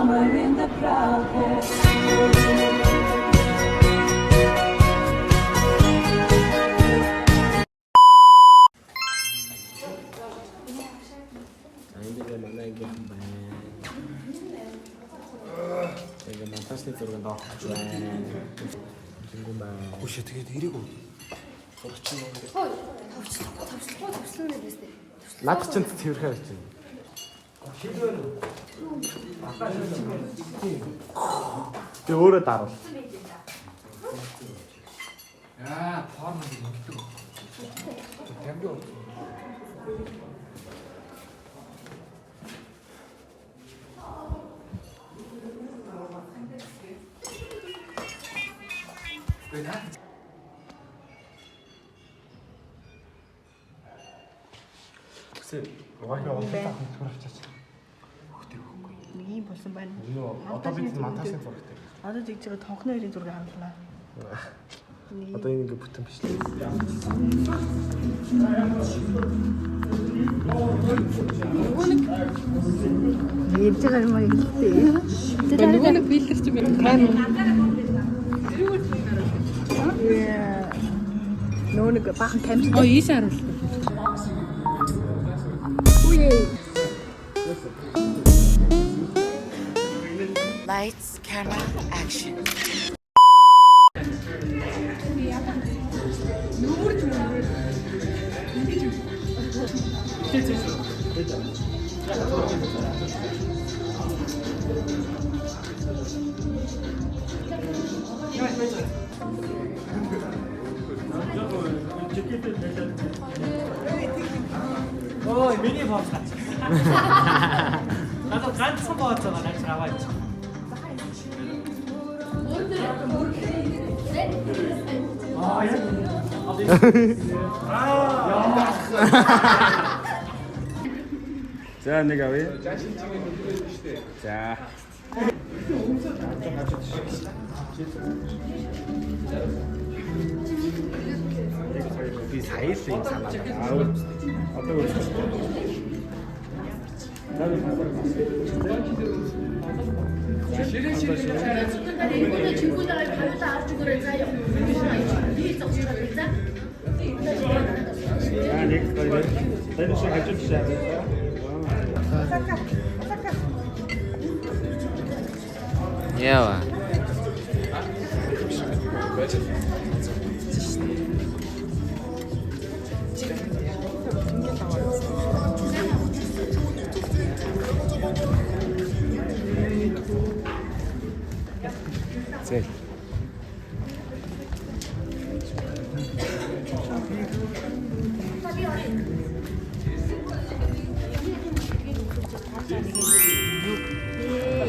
Somewhere in the proud hair. За энэ манай ангийнхан байна. Тэгээ монтажны зураг доохгүй байна. Тэнгүүн байна. Үгүй тэгээд ирээгүй. Хой, товчлохгүй товчлохгүй товчлоо нэ биз дээ. Наад чинь цэвэрхэн харж байна. Тэгээ өөрөө даруул. Яа, порно гэж ингэдэг. Дамжуу. Нэг юм болсон байна. Нөө одоо бид монтажны зурагтай. Одоо тэгж байгаа тонхны хоёрын зургийг харуулна. Одоо энэ ингээ бүтэн биш лээ. Ярьж байгаа юм аа хэлтэй. Нөгөө нэг фильтр чи юм. Нөө нэг баахан камер. Оо ийш харуул. Lights, camera, action. Ой, миний бооц гац. Надад ганцхан бооц байгаа наач аваач. Аа яа. За нэг авъя. За. Би сая л юм санаа. Одоо өөрчлөлт. Нөгөө чингүүдээ харуулаа авч өгөөрэй заа юу. Би зогсож байгаа за. За нэг хоёр. Тань шиг хажууд шаа. Ява. Зэ.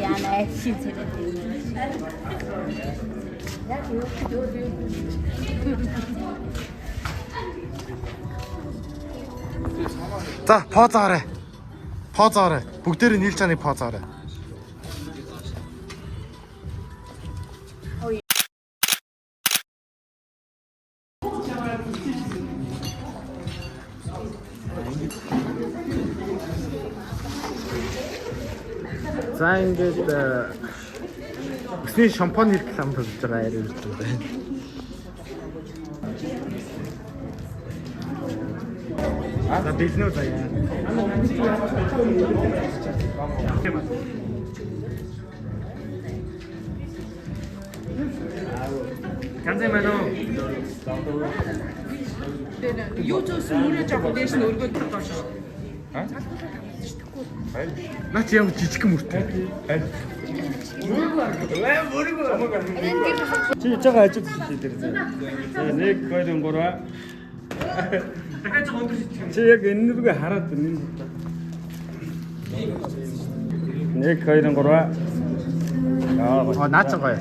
Яна шин царай. Яг юу юу За, позоорой. Позоорой. Бүгдээрээ нийлж байгаа нэг позоорой. За ингээд өсний шампань реклам тоглож байгаа яриа үргэлж байна. За бэлнүү заяа. Ганц юм байна уу? Юу зөөсөн мөрөө жоох дээш нь өргөд доош. Наа чи ямар жижиг мөртэй. Чи жага ажил хийх дээр зэ. За 1 2 3. Дахиад жоо өндөр шийдэх юм. Чи яг энэ рүүгээ хараад байна энэ. 1 2 3. Яа. Аа наа чи гоё.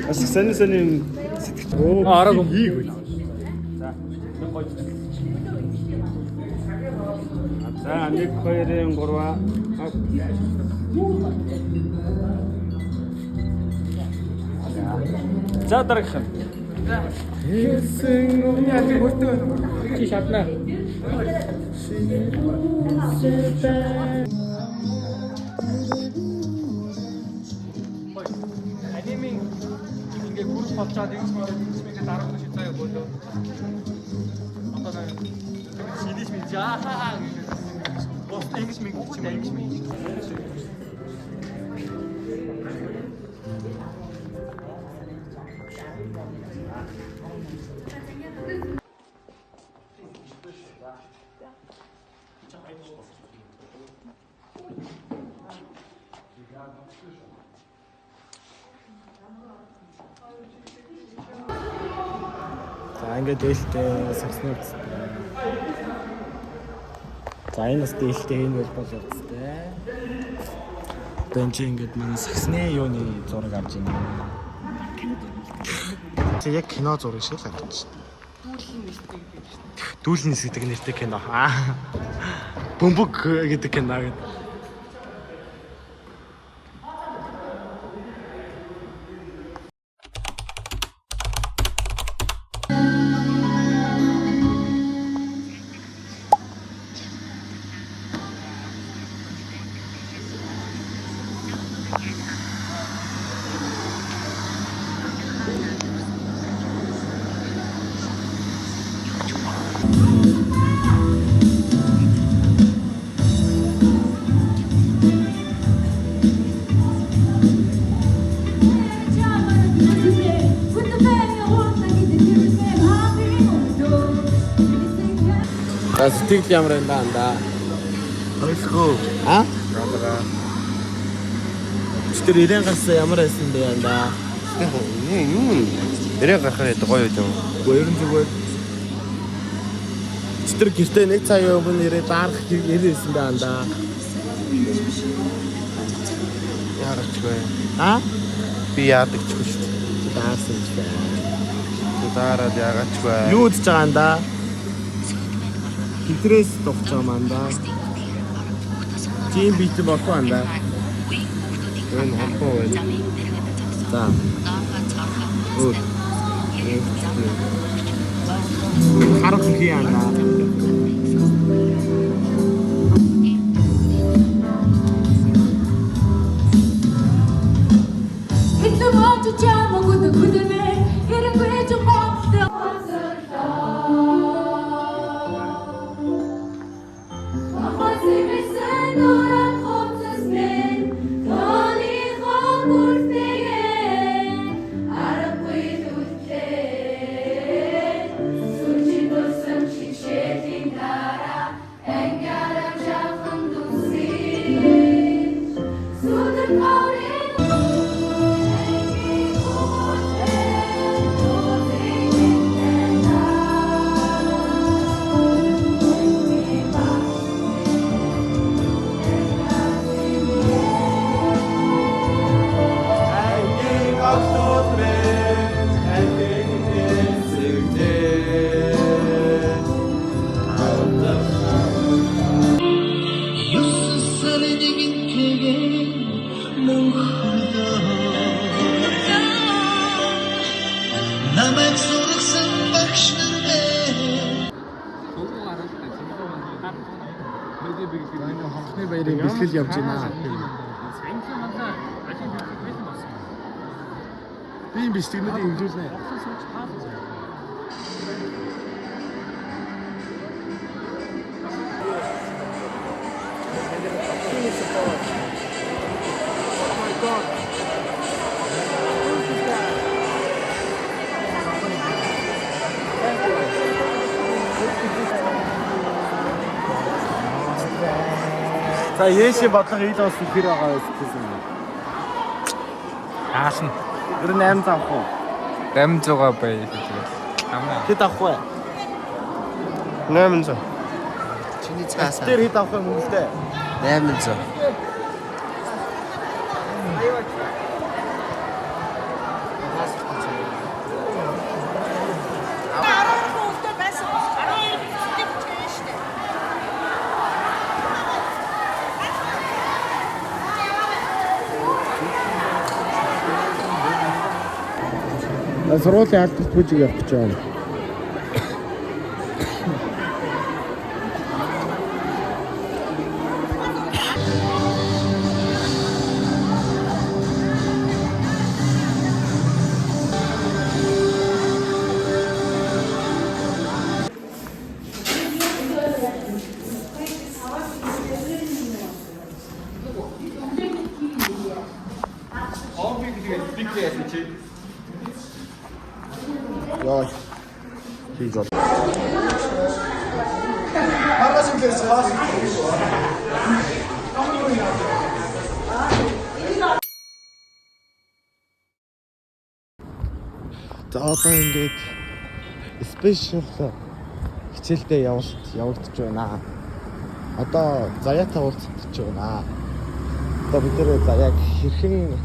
Бас сонь сонь юм сэтгэж. Оо Араагүй. Хийх үл. За. За 1 2 3. За дараагийнх нь. Чи шатнаа. Анимын ингээ гүрх болчоод ингэж мөрөд ингэж мэгээ дараагүй шиг заяа болоо. Одоо нэг шинийч минь жаа гэж. Бос ингэж мэг ч юм ингэж мэг. За ингээд дээлтэй сагсны үстэй. За энэ бас дээлтэй энэ бол бол үстэй. Одоо энэ чинь ингээд манай сагсны юуны зураг авч байна. Чи яг кино зураг шиг л харагдаж байна. Дүүлийн нис гэдэг нэртэй кино. Аа. Бөмбөг гэдэг кино гэдэг. За сэтгэл ямар байна да андаа? Ойлгоо. А? Андаа. Чи тэр ирэн гарсан ямар байсан бэ андаа? Юу нэрээ гарахаар яд гоё юм. Үгүй ер нь зүгээр. Чи тэр гэртээ нэг цагийн өмнө ирээ даарах ирээсэн бэ андаа? Яагаад ч вэ? А? Би яадаг ч шүү дээ. Чи даарсан юм байна. Даарад яагаад ч вэ? Юу үзэж байгаа андаа? Хитрээс духж байгаа юм андаа. Тийм бит болох андаа. Энэ холбоо байна. За. Өөр. Харах хий андаа. Хонхны баярын бэлтгэл явж байна. Би энэ бичлэгнүүдийг хэмжүүлнэ. За Яши бодлого ил ус хэр байгаа вэ гэсэн юм. Аална. Ер нь 8 авах уу? 800 бай гэж байна. Амаа. Хэд авах вэ? 800. Чиний цаасаа. Тэр хэд авах вэ мөнгөлтэй? 800. Сургуулийн алдарт бүжиг явах гэж байна. Йоо. Хийж бол. Маргаш юм дээрс. За одоо ингээд special хичээлдээ явуулт явагдаж байна. Одоо Заяатай уулзах байна. Одоо бид нэр Заяаг хэрхэн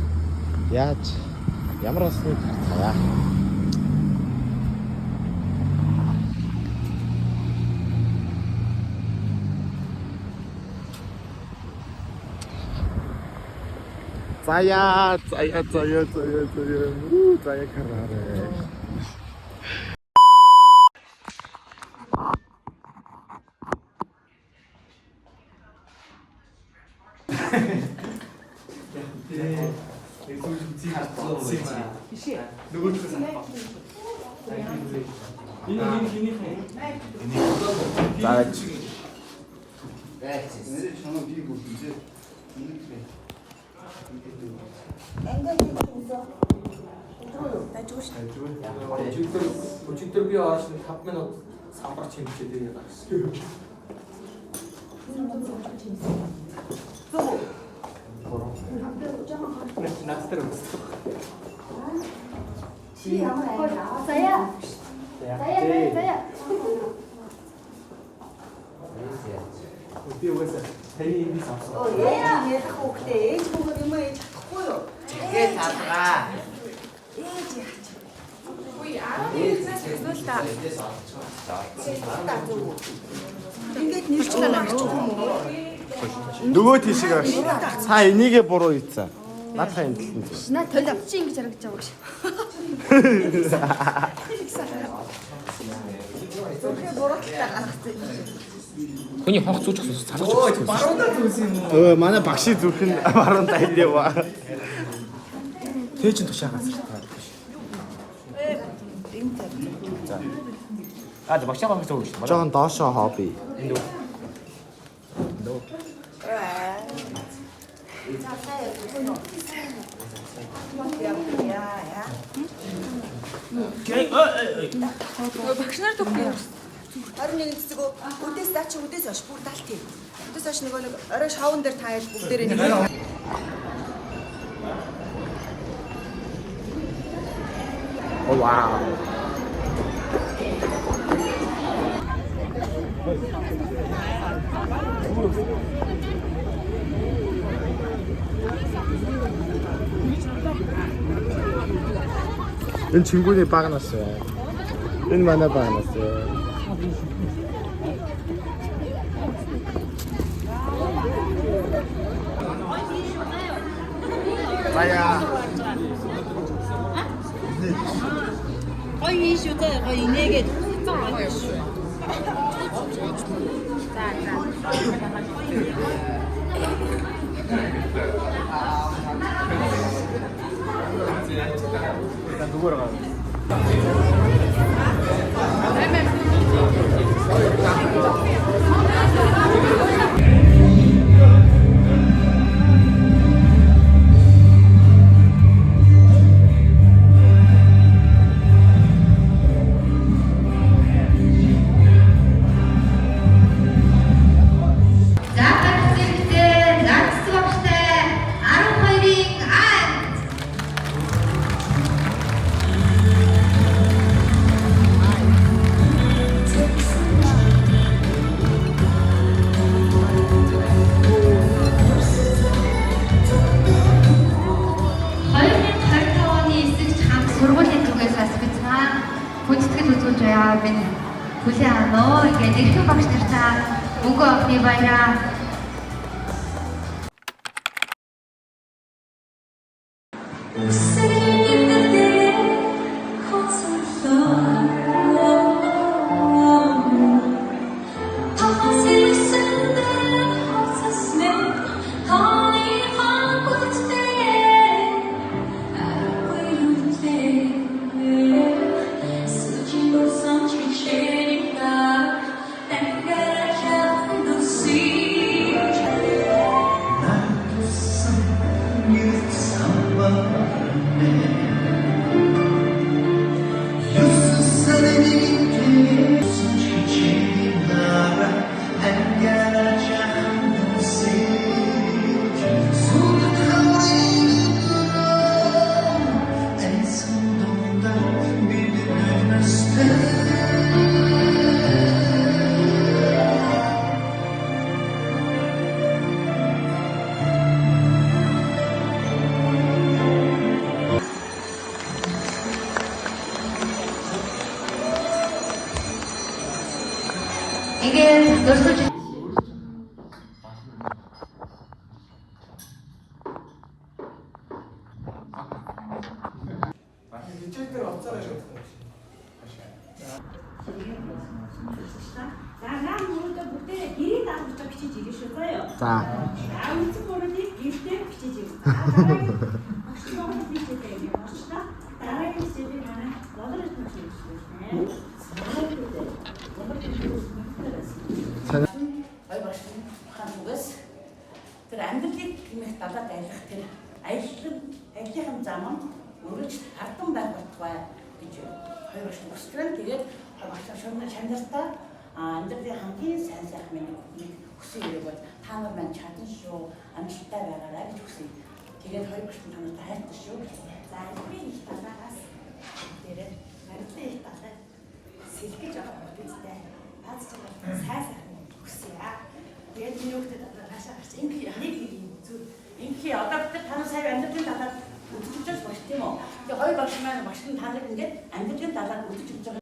яаж ямар болсныг харцгаая. Заяа, Заяа, Заяа, Заяа, Заяа. Үу, Заяа хараарэ. За Өчигдөр би орж 5 минут самбар чимчээ тэгээ гарсан. Наад дээр өссөн. Чи ямар аа Заяа. Заяа, Заяа. Би угаасаа таны эндээс авсан. Оо ээж ярих хүүхдээ ээж хүүхэд юм ээж чадахгүй юу? Тэгээд талгаа. Ээж яач. Үгүй 11-ээс асуу л та. Ингээд нэрчлээ авчих юм уу? Нөгөө тийшээ агш. Та энийгээ буруу ийцэн. Наадхаа энэ талд нь зү. Наа толь чи ингэж харагдаж байгаа гэж. Зүрхээ бурууталтай гаргацсан. Хүний хонх зүүж өгсөн залгаж өгсөн. Баруунаа зүүсэн юм уу? Өө манай багшийн зүрх нь баруун танд яваа. Тэ чин тушаа газартай. А за багшаа багш зүүж шүү. Жохон доошоо хобби. Багш нар төгөх юм. 21 цэцэг үдээс даа чи үдээс хойш бүр далт юм. Үдээс хойш нөгөө нэг орой шоун дээр таяал бүгдээрээ нэг Оо вау. Энэ чингүүний баг нас бай. Энэ манай баг нас бай. Заяа. Гоё юм шүү дээ. Гоё инээгээд гоё шүү. За за. Зүгээр гоо. За зэрэгтэй нац багштай 12-ын ан. оны эсэгч хамт сургуулийн түгээс бас би цаа хүндэтгэл үзүүлж байгаа минь хүлээн авах. Ингээд эрхэм багш нартай мөнгө авахны баяраа. 내 За нам мөрөдөө бүгдээрээ гэрийн даалгавраа бичиж ирнэ шүү заяа. За. За үндсэн мөрөдийг гэртээ бичиж ирнэ. За дараагийн багш Монгол хичээлээ ингэ орчлоо. Дараагийн хичээлийг манай логарифм хийж байна. Хоёр багш хаан үгээс тэр амьдралыг хэмээх далаад аялах тэр аялал аяллахын зам нь өргөж хардсан байх болтугай гэж хоёр багш хүсэж байна. Тэгээд хоёр багш шунал чанартай амьдралын хамгийн сайн сайхан минь нэг хүсэн хэрэг бол та нар маань чадан шүү, амжилттай байгаарай гэж хүсье. Тэгээд хоёр багш та нартай хайртай шүү. За би их далаагаас дээрээ барилдын их далай сэлгэж байгаа бүтээцтэй. Бааз чагаар сайн сайхан хүсье. Тэгээд миний хүүхдэд одоо хаашаа гарч ингэ нэг нэг юм зүр Инхи одоо бид нар та нар сая амьдралын далаад үзэж байгаа багш тийм үү? Тэгээ хоёр багш маань багш нь та нарыг ингээд амьдралын далаад үзэж өгч байгаа.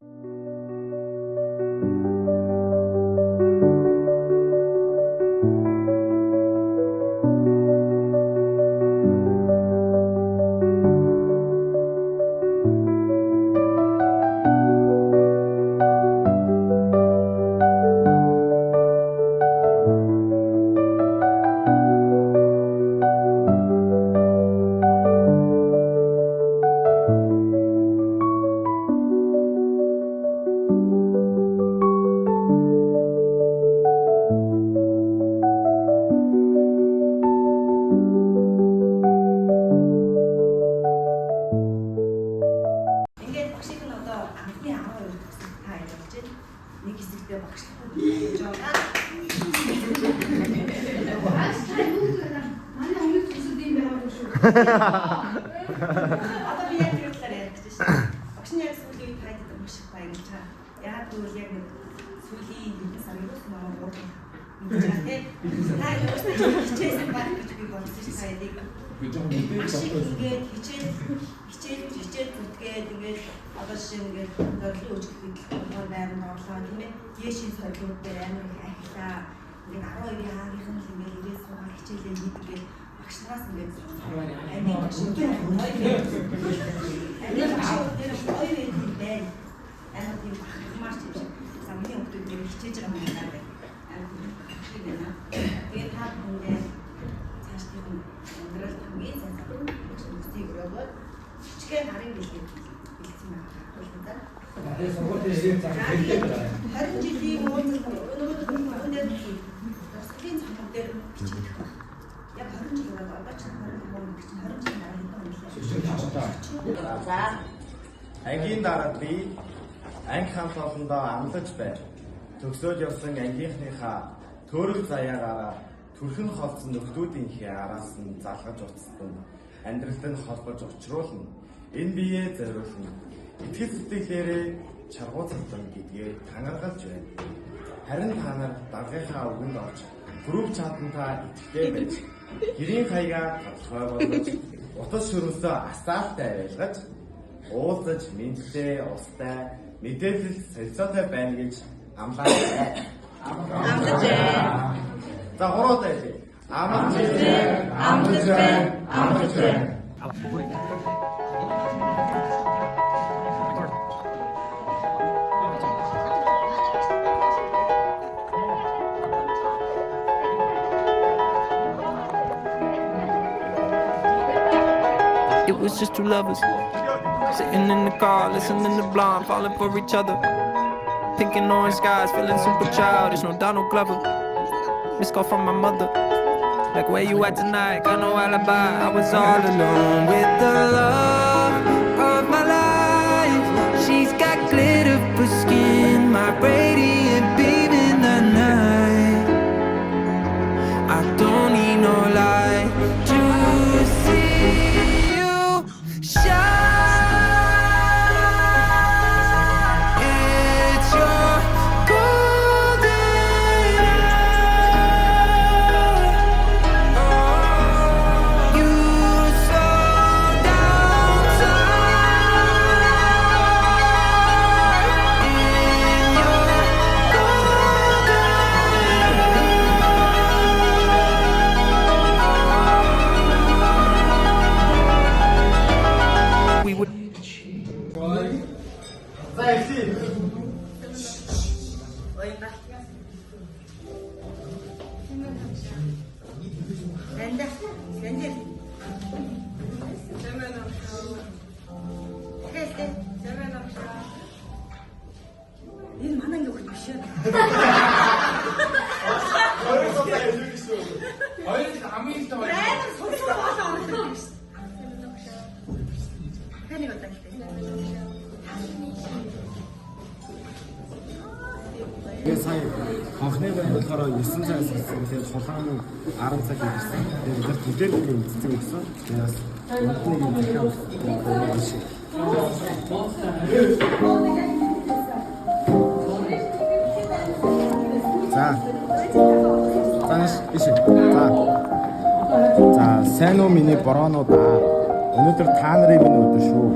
Ингээд багшийг нь одоо анхны 12 төгсөн та ярьж байна. Нэг хэсэгтээ багшлахгүй гэж байгаа. Манай өмнөх төсөд юм байгаагүй шүү. Одоо би яг тэр талаар ярих гэж байна шүү дээ. Багш нь яг сүүлийн үед таад маш их баярлж байгаа. Яагаад гэвэл яг нэг сүүлийн хэдэн сарын бас намайг гурван мэдэж байгаа тийм. Та юусэн чи хичээсэн байх гэж би бодсон шүү дээ. Би жоохон мэдээж Маш их ингээд хичээл хичээл хичээл бүтгээд ингээд одоо жишээ нь ингээд зорилгын үжиг хөдөлгөөр байранд орлоо тийм ээ. Ээшийн сорилууд дээр амар их ахилаа. Ингээд 12-ийн хаагийнх нь л ингээд ирээд суугаад хичээлээ хийдэг гээд багш нараас ингээд ангийн багш хоёр ангийн багш дээр хоёр юм байна. Амар тийм бахархмаар ч юм шиг. Самны хүмүүс нэр хичээж байгаа юм байна. Амар тийм бахархдаг байна. Тэгээд та бүхэндээ цаашдын амьдрал хамгийн сайн сайхан багш нүцгийг өрөөгөөд жижигхэн гарын бэлэг бэлдсэн байгаа. За. 20 жилийн уулзалт өнөөдөр өнөөдөр дурсгалын цамхаг дээр бичигдэх байх. Яг 20 жил болоод одоо ч 25 гэдэг чинь 20 жилийн дараа хэдэн он лээ. За Ангийн дараа би анги хамт олондоо амлаж байна. Төгсөөд явсан ангийнхныхаа төөрөл заяагаараа төрхөн холцсон нөхдүүдийнхээ араас нь залгаж уцтана. Амьдралд нь холбож учруулна. Энэ биеэ зориулна. Итгэл сэтгэлээрээ чаргуу цалдан гэдгээ тангаргалж байна. Харин та нар даргынхаа үгэнд орж групп чатантаа итгэвтэй байж гэрийн хаягаа тодорхой болгож утас шүрмсөө асаалтай байлгаж уулзаж мэдлээ устай мэдээлэл солилцоотой байна гэж амлаа. Амлаж байна. За гурав удаа хэлье. Амлаж байна. Амлаж байна. Амлаж байна. It was just two lovers sitting in the car, listening to Blonde, falling for each other. Thinking orange skies, feeling super childish. No Donald Glover. Missed call from my mother. Like, where you at tonight? Got no alibi. I was all alone with the love of my life. She's got glitter for skin, my radiant beam in the night. I don't need no light to see you shine. It's your golden hour. You slow down time in your Дандаа. Дандаа. Хэлтэй. Энэ манай ангийн хүүхэд биш ээ. Хоёр хамгийн их хоёр. Амар сургууль болоо орсон юм шиг. Таны удаа хэлтэй. Тэгээ сая хонхны байн болохоор 9 цагаас ирсэн. Тэгээд хулаан нь 10 цаг ирсэн. Тэгээд бид нар тэдгээр нэг юм цэцэг өгсөн. Тэгээд бас урд нэг юм захиа өгсөн. За. За нэш биш. За. За сайн уу миний бороонуудаа. Өнөөдөр та нарын минь өдөр шүү.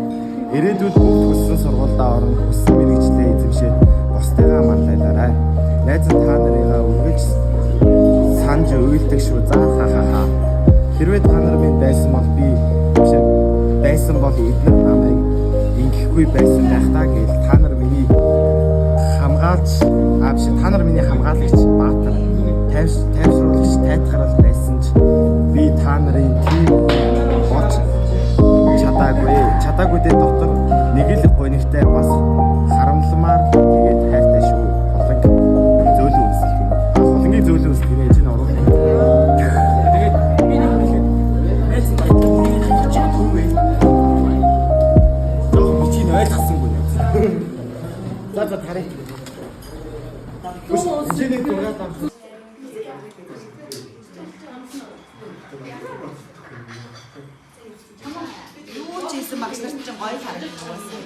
Ирээдүйд бүгд хүссэн сургуульдаа орно, хүссэн мэргэжлээ эзэмшээд бусдыгаа манлайлаарай. Найз нь та нарыгаа үргэлж санаж уйлдаг шүү. За ха ха ха. Хэрвээ та нар минь байсан бол би биш ээ, байсан бол эднэр намайг ингэхгүй байсан байх та гэж та нар миний хамгаалж а биш та нар миний хамгаалагч Баатар тайвшруулагч тайтгарал байсан ч би та нарын тийм болж чадаагүй. Чадаагүй дээ дотор нэг л гонигтай бас харамламаар тэгээд хайртай шүү. Хуланг зөөлөн үнсэл гэнэ. А хулангийн зөөлөн үнсэл гэнэ энэ оруулах. Тэгээд би нэг хэлээд найз нь чи түүвээ. Жохон бичгийг ойлгосонгүй нэ. За за тарай. Энд нэг дураад авах. Юу ч хийсэн багш нарт чинь гоё харагдах байсан.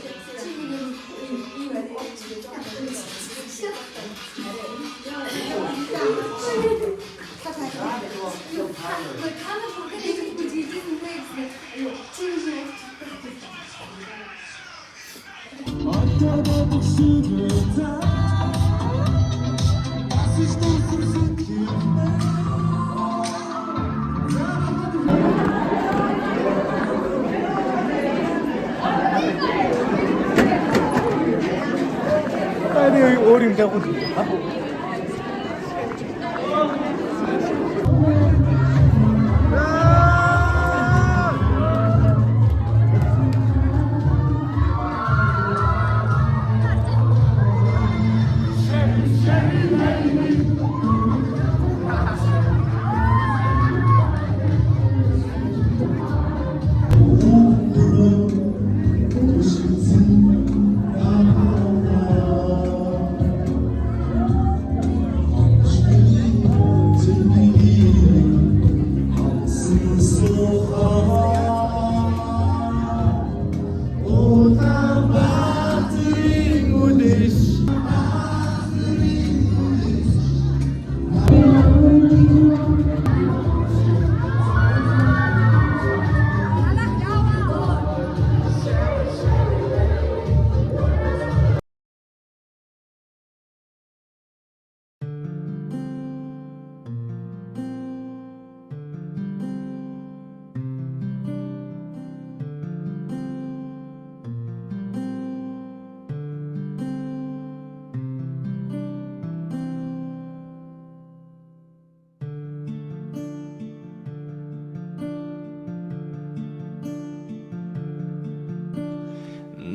Таны өөр юм тавих.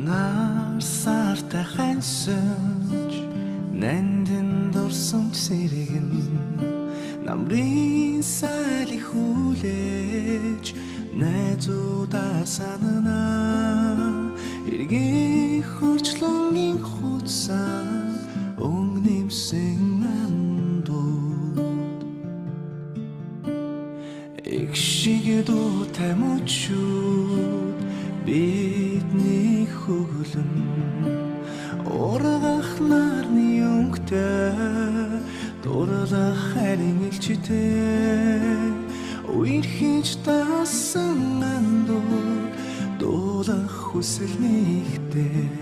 Нар сартай хансаж нандин дурсамж сэрэгэн намрын сайлыг хүлээж найзуудаа санана эргийн хөрчлөнгийн хуцаа өнгө нэмсэн андууд их шиг дуутай мөчүүд бидний хөглөн ургах нарны өнгөтэй дурлах харин элчтэй үерхэж дасан андууд дуулах хүсэл нэгтэй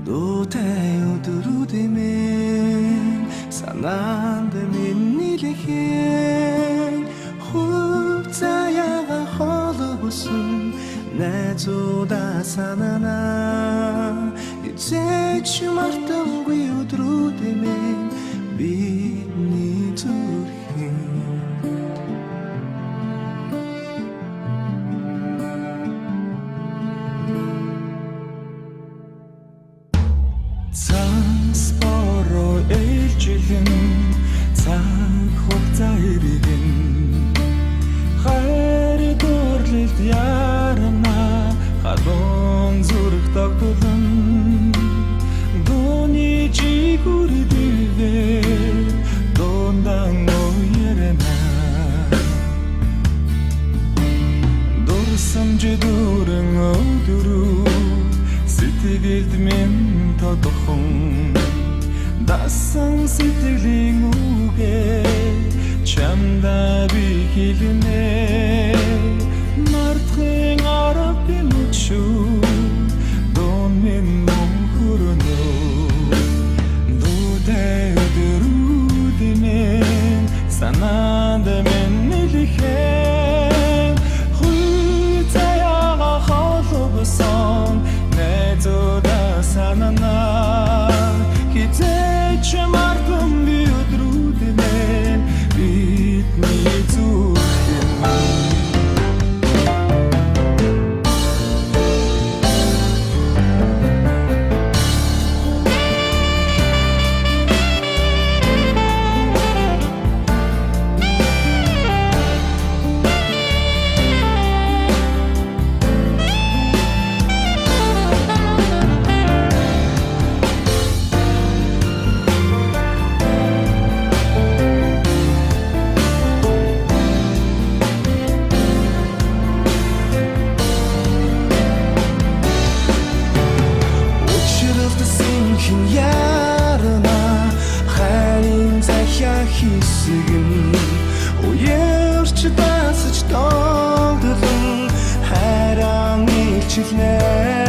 дуутай өдрүүд минь санаанд минь нийлэхэн хувь заяага холбосон найзуудаа санана эзэж мартамгүй өдрүүд минь бидний зүрхэн. Гэрэмж дүүрэн өдрөө сэтгэлд минь тодхон дасан сэтгэлийн үгээ чамдаа би хэлнэ. Мартахын арга би мөчүү дун минь мөн хөрнө дүүтэй өдрүүд минь санаанд минь нэлэхэн хүй заяага холбосон найзуудаа санана хизээч мартан би өдрүүд минь бидний зүрхэн. Учралд синхэн ярна хайрын захиа хэсэг нь үерч дасаж догдлон хайран илчилнэ.